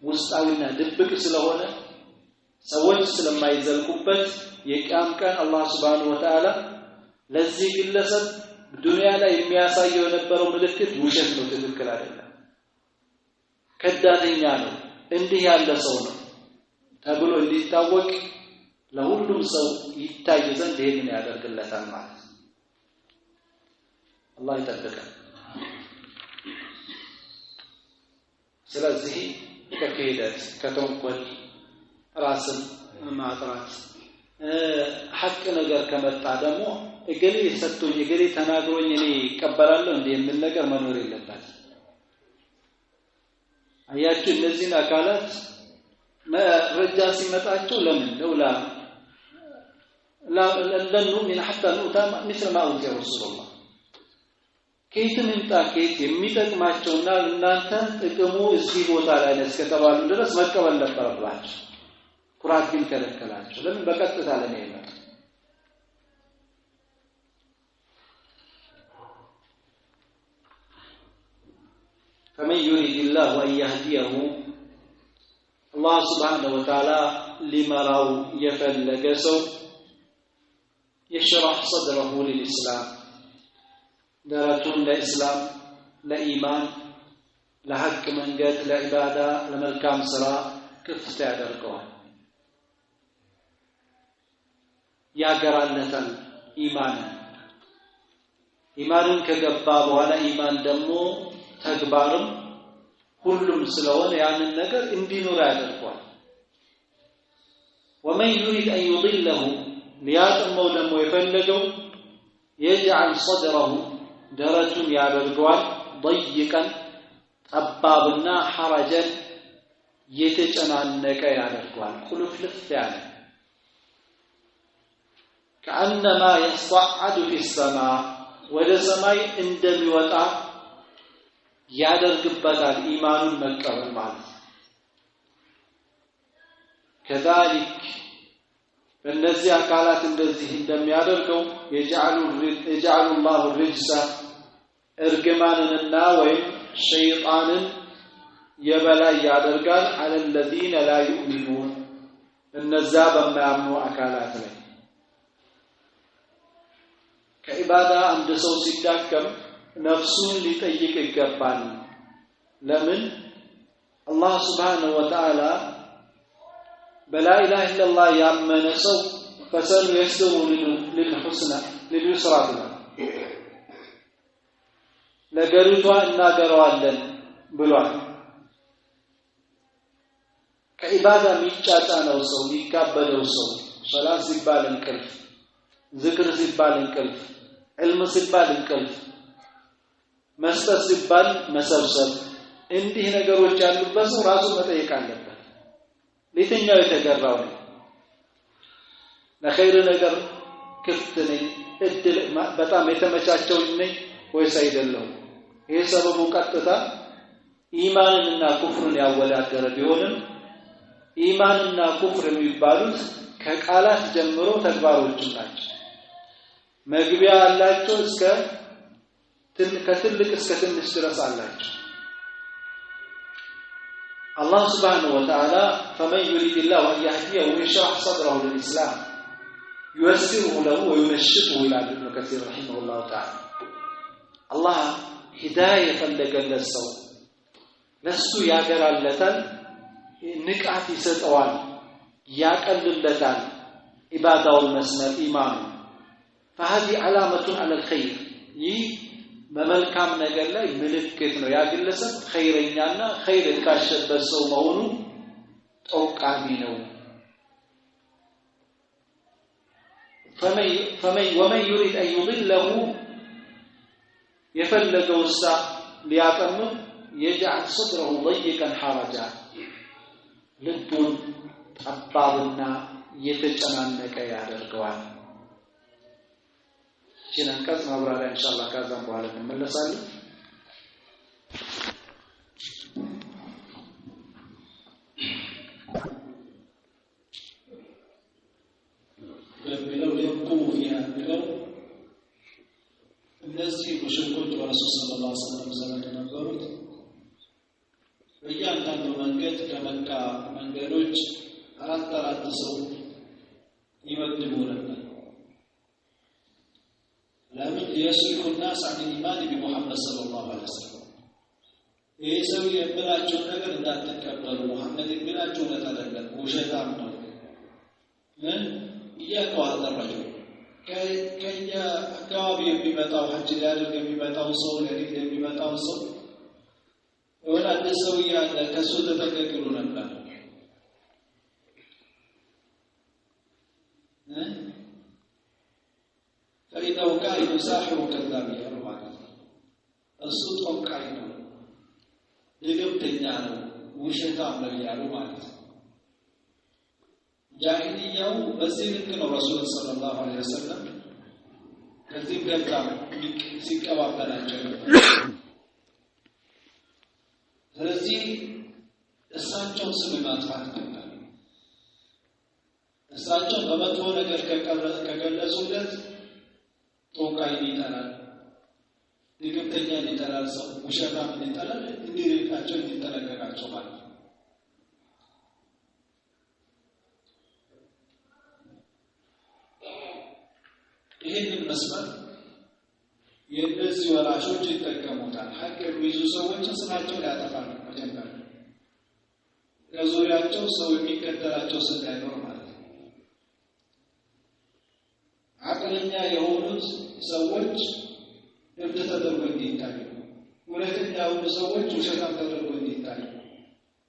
ውስጣዊና ድብቅ ስለሆነ ሰዎች ስለማይዘልቁበት የቂያም ቀን አላህ Subhanahu Wa Ta'ala ለዚህ ግለሰብ ዱንያ ላይ የሚያሳየው የነበረው ምልክት ውሸት ነው፣ ትክክል አይደለም፣ ከዳተኛ ነው፣ እንዲህ ያለ ሰው ነው ተብሎ እንዲታወቅ ለሁሉም ሰው ይታይ ዘንድ ይሄንን ያደርግለታል ማለት ነው። አላህ ይጠብቀን። ስለዚህ ከክህደት ከተንኮል ራስን ማጥራት ሐቅ ነገር ከመጣ ደግሞ እገሌ ሰጥቶኝ እገሌ ተናግሮኝ እኔ እቀበላለሁ እንደ የሚል ነገር መኖር የለበትም። አያችሁ እነዚህን አካላት መረጃ ሲመጣቸው ለምን ለውላ ለን ኑእሚነ ሐታ ኑእታ ምስለ ማ ኡቲየ ረሱሉላህ ከየትም ይምጣ ከየት የሚጠቅማቸውና እናንተ ጥቅሙ እዚህ ቦታ ላይ ነው እስከተባሉ ድረስ መቀበል ነበረባቸው። ኩራት ግን ከለከላቸው። ለምን በቀጥታ ለኔ ይመጣ? فمن يريد الله أن يهديه الله سبحانه وتعالى لمراو يفلق سو يشرح صدره للإسلام ደረቱን ለኢስላም ለኢማን ለሐቅ መንገድ ለኢባዳ ለመልካም ስራ ክፍት ያደርገዋል፣ ያገራለታል። ኢማንን ከገባ በኋላ ኢማን ደግሞ ተግባርም ሁሉም ስለሆነ ያንን ነገር እንዲኖር ያደርገዋል። ومن يريد أن يضله ሊያጥመው ደግሞ የፈለገው يجعل صدره ደረቱን ያደርገዋል ضيقا ጠባብና ሐረጀን የተጨናነቀ ያደርገዋል፣ ቁልፍልፍ ያለ كأنما يصعد في السماء ወደ ሰማይ እንደሚወጣ ያደርግበታል። ኢማኑን መቀበል ማለት كذلك በእነዚህ አካላት እንደዚህ እንደሚያደርገው يجعل الله الرجس እርግማንንና ወይም ሸይጣንን የበላይ ያደርጋል على الذين لا يؤمنون እነዛ በማያምኑ አካላት ላይ። ከኢባዳ አንድ ሰው ሲዳከም ነፍሱን ሊጠይቅ ይገባል። ለምን አላህ Subhanahu Wa Ta'ala በላ ኢላሃ ኢላላህ ያመነ ሰው ፈሰንየስሩ ሊልሁስና ሊልዩስራ ብሏል። ለገሪቷ እናገረዋለን ብሏል። ከኢባዳ የሚጫጫነው ሰው የሚካበደው ሰው ሶላት ሲባል እንቅልፍ፣ ዝክር ሲባል እንቅልፍ፣ ዕልም ሲባል እንቅልፍ፣ መስጠት ሲባል መሰብሰብ፣ እንዲህ ነገሮች ያሉበት ሰው ራሱ መጠየቅ አለበት። ለየትኛው የተገራው ነው? ለኸይር ነገር ክፍት ነኝ፣ እድል በጣም የተመቻቸው ነኝ ወይስ አይደለሁም? ይሄ ሰበቡ ቀጥታ ኢማንንና ኩፍርን ያወዳደረ ቢሆንም ኢማንና ኩፍር የሚባሉት ከቃላት ጀምሮ ተግባሮችም ናቸው። መግቢያ አላቸው፣ እስከ ከትልቅ እስከ ትንሽ ድረስ አላቸው። አላህ Subhanahu Wa Ta'ala فمن يريد الله أن يهديه يشرح صدره للإسلام ييسره له وينشطه ይላል ኢብኑ ከሲር رحمه الله تعالى። አላህ ሂዳያ የፈለገለት ሰው ለሱ ያገራለታል፣ ንቃት ይሰጠዋል፣ ያቀልለታል ኢባዳውን መስመር ኢማኑ። فهذه علامة على الخير ይህ በመልካም ነገር ላይ ምልክት ነው። ያ ግለሰብ ኸይረኛና ኸይር የታሸበት ሰው መሆኑ ጠቋሚ ነው። ومن يريد أن يضله የፈለገው እሳ ሊያጠምም يجعل صدره ضيقا حرجا ልቡን ጠባብና የተጨናነቀ ያደርገዋል። ይህን አንቀጽ ማብራሪያ ኢንሻአላህ ከዛም በኋላ እንመለሳለን። እነዚህ ሙሽሪኮች በረሱል ሰለላሁ ዐለይሂ ወሰለም ዘመን የነበሩት በእያንዳንዱ መንገድ ከመካ መንገዶች አራት አራት ሰው ይመድቡ ነበር። ለምን? ሊየስሪፉ ናስ አን ኢማን ቢሙሐመድ ሰለላሁ ዐለይሂ ወሰለም። ይህ ሰው የሚላቸውን ነገር እንዳትቀበሉ፣ ሙሐመድ የሚላቸው እውነት አይደለም፣ ውሸታም ነው እያቀው አደረጀው። ከኛ አካባቢ የሚመጣው ሐጅ ሊያደርግ የሚመጣው ሰው፣ ለንግድ የሚመጣው ሰው የሆነ አዲስ ሰው እያለ ከእሱ ተጠንቀቅ ይሉ ነበር። ፈኢነሁ ካሂኑ ሳሒሩ ከዛብ እያሉ ማለት ነው። እሱ ጠንቋይ ነው፣ ድግምተኛ ነው፣ ውሸታም ነው እያሉ ማለት ነው። ጃሂልያው በዚህ ልክ ነው። ረሱል ሰለላሁ ዐለይሂ ወሰለም ከዚህም ገዛ ሲቀባበላቸው ነበር። ስለዚህ እሳቸውን ስም ማጥፋት ነበር። እሳቸውን በመጥፎ ነገር ከገለጹለት ጠንቋይን ይጠላል፣ ድግምተኛን ይጠላል፣ ሰው ውሸታምን ይጠላል። እንዲርቃቸው እንዲጠነቀቃቸው ማለት ነው። ይህንን መስመር የእነዚህ ወራሾች ይጠቀሙታል። ሐቅ የሚይዙ ሰዎችን ስማቸውን ያጠፋሉ። መጀመሪያ ከዙሪያቸው ሰው የሚከተላቸው እንዳይኖር ማለት ነው። አቅለኛ የሆኑት ሰዎች እብድ ተደርጎ እንዲታዩ፣ እውነተኛ የሆኑ ሰዎች ውሸታም ተደርጎ እንዲታዩ፣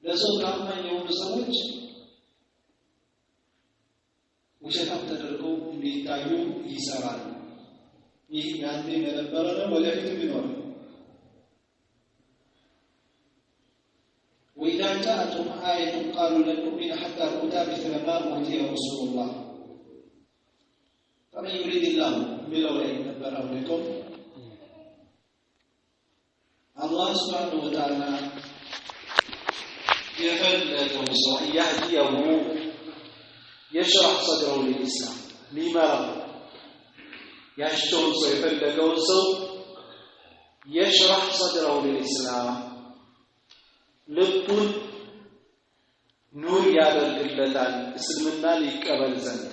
ለሰው ታማኝ የሆኑ ሰዎች ውሸታም ተደርገው እንዲታዩ ይሰራሉ። ይህ ያኔ የነበረ ነው፣ ወደፊትም ይኖራል። ወኢዛ ጃአትሁም አየቱን ቃሉ ለን ኑእሚነ ሐታ ኑእታ ሚስለ ማ ኡቲየ ረሱሉላህ ፈመን ዩሪድ ላሁ የሚለው ላይ ነበር። አሁን አላህ ሱብሓነሁ ወተዓላ የፈለገው ሰው ያህዲየሁ የሽረሕ ሰድረሁ ሊልኢስላም ሊመራው ያሻውን ሰው የፈለገውን ሰው የሽረሕ ሰድረሁ ሊልኢስላም ልቡን ኑር ያደርግለታል እስልምናን ይቀበል ዘንድ።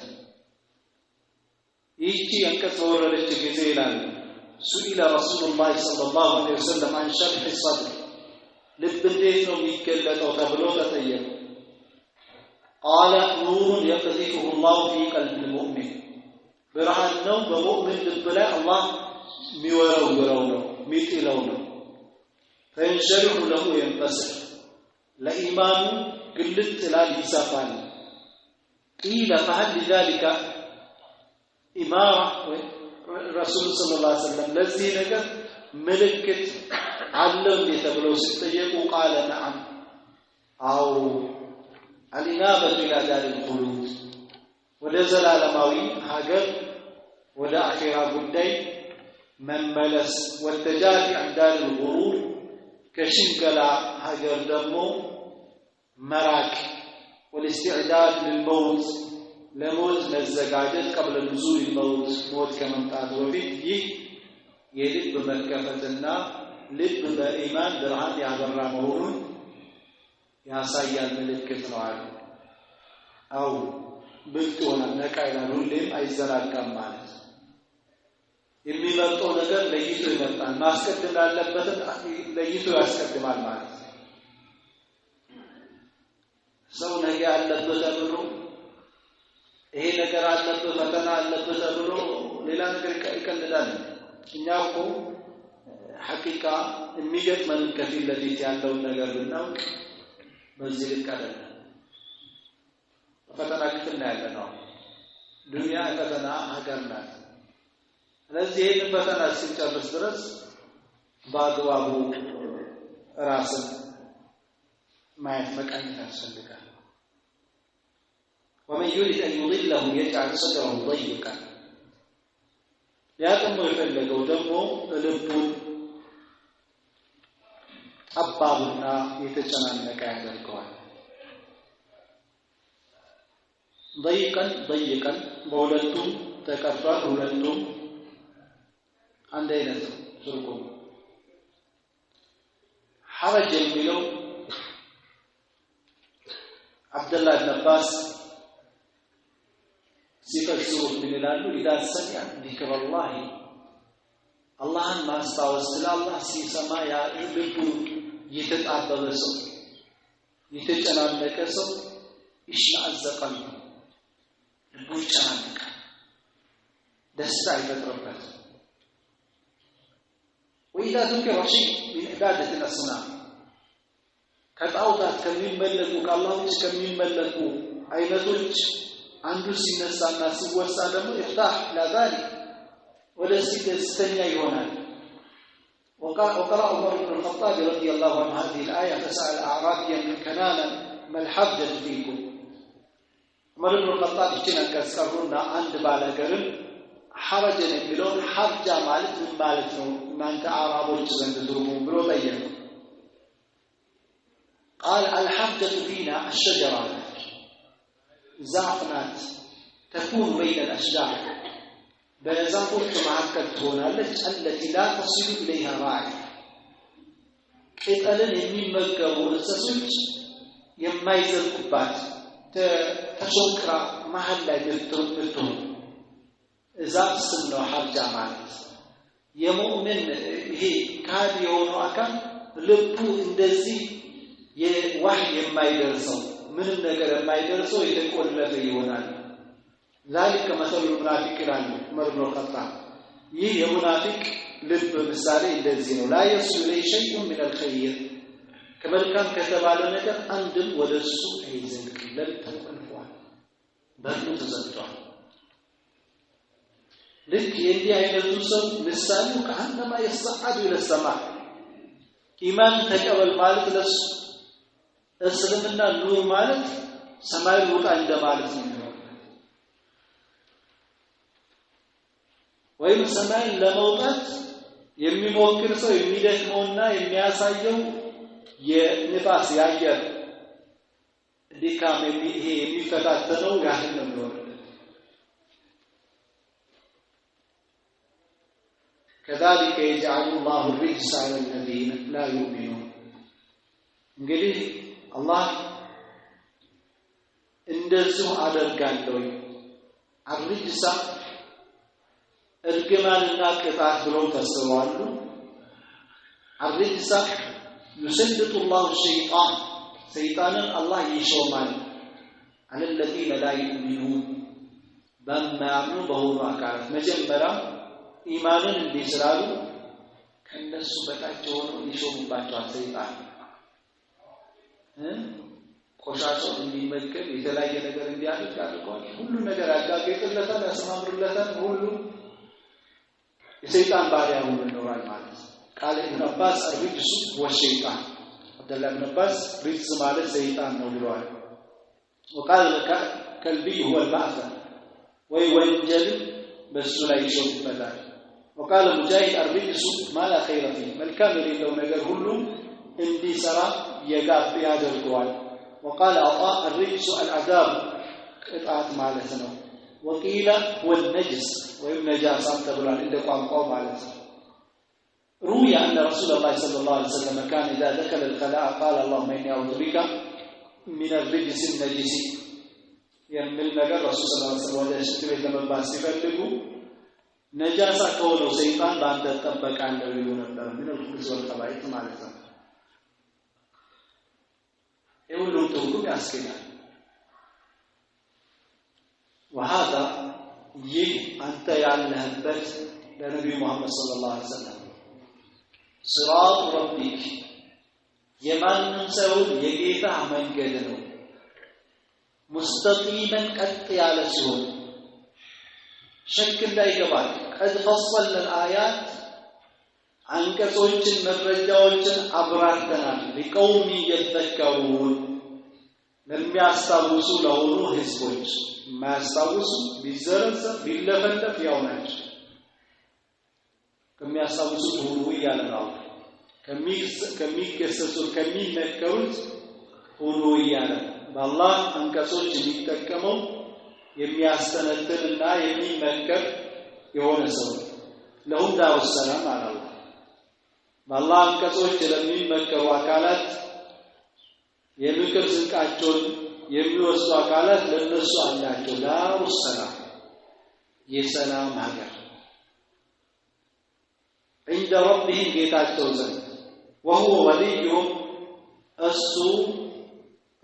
ይህቺ አንቀጽ በወረደች ጊዜ ይላሉ ሱኢለ ረሱሉላህ ሰለላሁ ዐለይሂ ወሰለም አን ሸርሒ ሰድር፣ ልብ እንዴት ነው የሚገለጠው ተብሎ ተጠየቁ። ቃለ ኑሩን የቅዚፉሁ ላሁ ፊ ቀልቢ ልሙእሚን፣ ብርሃን ነው በሙእሚን ልብ ላይ አላህ የሚወረውረው ነው የሚጥለው ነው። ፈየንሸሪሑ ለሁ የንበስር፣ ለኢማኑ ግልጥ ይላል ይሰፋል። ቂለ ፈሀል ሊዛሊከ ኢማራ፣ ረሱሉ ሰለላሁ ዐለይሂ ወሰለም ለዚህ ነገር ምልክት አለው እንዴ ተብለው ሲጠየቁ ቃለ ነዓም፣ አዎ አልኢናበቱ ኢላ ዳሪል ኹሉድ፣ ወደ ዘላለማዊ ሀገር ወደ አኼራ ጉዳይ መመለስ፣ ወተጃፊ ዐን ዳሪል ጉሩር፣ ከሽንገላ ሀገር ደግሞ መራቅ፣ ወልእስትዕዳድ ልልመውት፣ ለሞት መዘጋጀት፣ ቀብለ ኑዙል መውት፣ ሞት ከመምጣቱ በፊት። ይህ የልብ መከፈትና ልብ በኢማን ብርሃን ያበራ መሆኑን ያሳያል፣ ምልክት ነው አሉ። አው ብልጥ ይሆናል፣ ነቃ ይላል፣ ሁሌም አይዘናጋም ማለት የሚመርጠው ነገር ለይቶ ይመርጣል፣ ማስቀደም ያለበትን ለይቶ ያስቀድማል ማለት። ሰው ነገ አለበት ተብሎ ይሄ ነገር አለበት ፈተና አለበት ተብሎ ሌላ ነገር ይቀልዳል። እኛ እኮ ሐቂቃ የሚገጥመን ከፊት ለፊት ያለውን ነገር ብናውቅ በዚህ ልክ አይደለም። ፈተና ክፍል ነው ያለነው። ዱንያ ፈተና ሀገር ናት። ስለዚህ ይህንን ፈተና እስክንጨርስ ድረስ በአግባቡ ራስን ማየት መቃኘት ያስፈልጋል። ወመን ዩሪድ አን ዩዲለሁ የጅዐል ሰድረሁ ደይቀን፣ ሊያጠመው የፈለገው ደግሞ ልቡን ጠባብና የተጨናነቀ ያደርገዋል። ደይቀን ደይቀን በሁለቱም ተቀርቷል። ሁለቱም አንድ አይነት ነው ትርጉሙ። ሐረጅ የሚለው አብደላህ ብን አባስ ሲፈስሩት ምን ይላሉ? ኢዛ ሰሚዐ ዚክረላሂ አላህን ማስታወስ ስለ አላህ ሲሰማ ያ ልቡ የተጣበበ ሰው የተጨናነቀ ሰው ይሽመአዘ ቀልቡ ልቡ ይጨናነቃል፣ ደስታ አይፈጥርበት። ወኢዛ ዙኪረ ሸይ ሚን ዒባደት አልአስናም ከጣዖታት ከሚመለኩ ከአላህ ውጭ ከሚመለኩ አይነቶች አንዱ ሲነሳና ሲወሳ ደግሞ ኢርታህ ለዛሊክ ወደዚህ ደስተኛ ይሆናል። وقرأ عمر بن الخطاب رضي الله عنه هذه الآية فسأل أعرابيا من كنانة ما الحجة فيكم؟ عمر بن الخطاب ይችን አንቀጽ ቀሩና አንድ ባላገርም ሐረጀን የሚለውን ሐርጃ ማለት ምን ማለት ነው እናንተ አዕራቦች ዘንድ ትርጉሙ ብሎ ጠየቀ። قال الحرجة فينا الشجرة ዛፍ ናት تكون بين الأشجار በዛፎች መካከል ትሆናለች። التي لا تصل إليها راعي ቅጠልን የሚመገቡ እንስሶች የማይዘልቁባት ተሸንቅራ መሀል ላይ ምትሆን ዛፍ ስም ነው ሐርጃ ማለት። የሙእሚን ይሄ ካድ የሆነው አካል ልቡ እንደዚህ የዋህይ የማይደርሰው ምንም ነገር የማይደርሰው የተቆለፈ ይሆናል። ذلك مثل المنافق ይላሉ ዑመር ብን ኸጣብ። ይህ የሙናፊቅ ልብ ምሳሌ እንደዚህ ነው። لا يصل إليه شيء من الخير ከመልካም ከተባለ ነገር አንድም ወደ እሱ አይዘልቅም። ለምን? ተቆልፏል፣ በሩ ተዘግቷል። ልክ የእንዲህ አይነቱ ሰው ምሳሌው كأنما يصعد إلى السماء ኢማን ተቀበል ማለት ለሱ እስልምና ኑር ማለት ሰማይ ውጣ እንደማለት ነው። ወይም ሰማይን ለመውጣት የሚሞክር ሰው የሚደክመውና የሚያሳየው የንፋስ የአየር ድካም ይሄ የሚፈታተነው ያህል ነው የሚሆነው። كذلك يجعل الله الرجس على الذين لا يؤمنون። እንግዲህ አላህ እንደዚሁ አደርጋለሁ الرجس እርግማንና ቅጣት ብለው ፈስረዋል። الرجس يسلط الله الشيطان ሰይጣንን አላህ ይሾማል على الذين لا يؤمنون በማያምኑ በሆኑ አካላት መጀመሪያ ኢማንን እንዲስላሉ ከነሱ በታች ሆነው ይሾሙባቸዋል። ሰይጣን ቆሻሻውን እንዲመገብ የተለያየ ነገር እንዲያደርግ አድርገዋል። ሁሉ ነገር ያጋጌጥለታል፣ ያሰማምርለታል። ሁሉ የሰይጣን ባሪያ ሆኖ ይኖራል ማለት ነው። ቃል ኢብኑ አባስ الرجس والشيطان አብደላህ ኢብኑ አባስ رجس ማለት ሰይጣን ነው ብለዋል። وقال الكلبي هو المأثم ወይ ወንጀል በሱ ላይ ይሾምበታል። وقال مجاهد الرجس ما لا خير فيه መልካም የሌለው ነገር ሁሉ እንዲሰራ የጋብ ያደርገዋል። وقال عطاء الرجس العذاب ቅጣት ማለት ነው። وقيل هو النجس ወይም ነጃሳም ተብሏል እንደ ቋንቋው ማለት ነው። روي أن رسول الله صلى الله عليه وسلم كان إذا دخل الخلاء قال اللهم إني أعوذ بك من الرجس النجس የሚል ነገር ረሱል صلى الله عليه وسلم ወደ ሽንት ቤት ለመግባት ሲፈልጉ ነጃሳ ከሆነው ሰይጣን በአንተ እጠበቃለሁ ይሉ ነበር። من الخبث والخبائث ማለት ነው። የሁሉም ትርጉም ያስኬዳል። وهذا ይህ አንተ ያለህበት ለነቢዩ ሙሐመድ صلى الله عليه وسلم صراط ربك የማንም ሳይሆን የጌታህ መንገድ ነው። مستقيما ቀጥ ያለ ሲሆን شك እንዳይገባል። قد فصلنا الآيات አንቀጾችን መረጃዎችን አብራርተናል። لقوم يذكرون ለሚያስታውሱ ለሆኑ ህዝቦች። የማያስታውሱ ቢዘረዘር ቢለፈለፍ ያው ናቸው። ከሚያስታውሱት ሁኑ እያለ ነው። ከሚገሰጹት ከሚመከሩት ሁኑ እያለ በአላህ አንቀጾች የሚጠቀመው የሚያስተነትንና የሚመከር የሆነ ሰው ነው። ለሁም ዳሩ ሰላም አለ አላህ። በአላህ አንቀጾች ለሚመከሩ አካላት የምክር ስንቃቸውን የሚወስዱ አካላት ለነሱ አላቸው ዳሩ ሰላም የሰላም ሀገር عند ربهم ጌታቸው ዘንድ وهو وليهم እሱ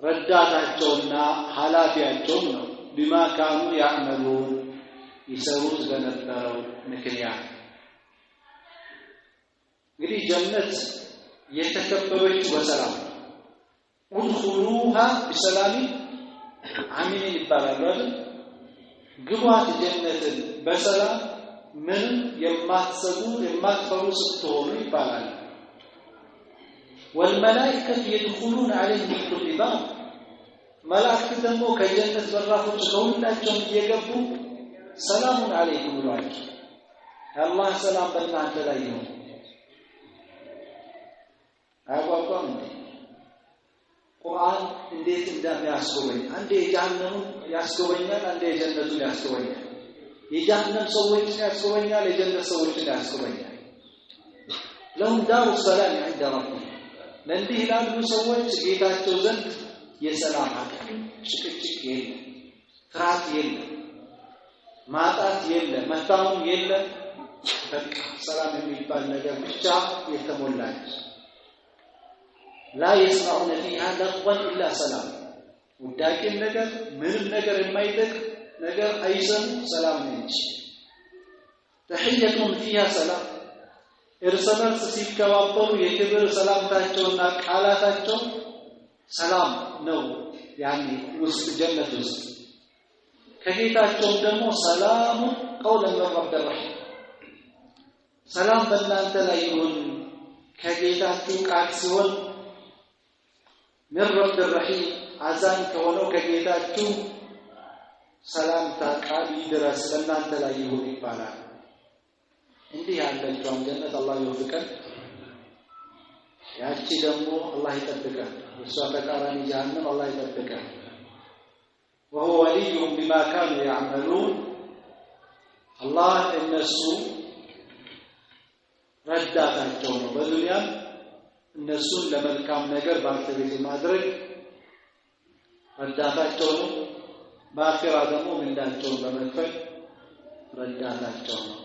ረዳታቸውና ኃላፊያቸው ነው። بما كانوا يعملون ይሰሩት በነበረው ምክንያት። እንግዲህ ጀነት የተከበበች በሰላም ኡድኹሉሃ ቢሰላም አሚን ይባላል አይደል? ግቧት ጀነትን በሰላም ምንም የማትሰጉ የማትፈሩ ስትሆኑ ይባላል። ወልመላኢከቱ የድኹሉነ ዐለይሂም ሚን ኩሊ ባብ መላእክት ደግሞ ከጀነት በራፎች ከሁላቸውም እየገቡ ሰላሙን ዐለይኩም ብሏቸው አላህ ሰላም በእናንተ ላይ ይሁን። አያጓጓም እንዴ? ቁርአን እንዴት እንደሚያስጎበኝ አንዴ የጀሃነሙን ያስጎበኛል፣ አንዴ የጀነቱን ያስጎበኛል። የጀሃነም ሰዎችን ያስጎበኛል፣ የጀነት ሰዎችን ያስጎበኛል። ለሁም ዳሩ ሰላም ዐንደ ረቢሂም ለእንዲህ ላሉ ሰዎች ጌታቸው ዘንድ የሰላም ሀገር፣ ጭቅጭቅ የለ፣ ፍርሃት የለ፣ ማጣት የለ፣ መታመም የለ። በቃ ሰላም የሚባል ነገር ብቻ የተሞላች። ላ የስመዑነ ፊሃ ለግወን ኢላ ሰላም ውዳቂን ነገር ምንም ነገር የማይጠቅም ነገር አይሰሙ፣ ሰላም ነው እንጂ። ተሕየቱም ፊሃ ሰላም እርስ በርስ ሲከባበሩ የክብር ሰላምታቸውና ቃላታቸው ሰላም ነው። ያኔ ውስጥ ጀነት ውስጥ ከጌታቸውም ደግሞ ሰላሙ ቀውለን ሚን ረቢር ረሒም ሰላም በእናንተ ላይ ይሁን ከጌታችሁ ቃል ሲሆን ሚን ረቢር ረሒም አዛኝ ከሆነው ከጌታችሁ ሰላምታ ቃል ይድረስ በእናንተ ላይ ይሁን ይባላል። እንዲህ ያለችውን ጀነት አላህ ይወፍቀን። ያቺ ደግሞ አላህ ይጠብቀን። እሷ ተቃራኒ ጀሃነም አላህ ይጠብቀን። وهو وليهم بما كانوا يعملون አላህ እነሱ ረዳታቸው ነው። በዱንያም እነሱን ለመልካም ነገር ባልተቤት ማድረግ ረዳታቸው ነው። በአኺራ ደግሞ ምንዳቸውን በመክፈል ረዳታቸው ነው።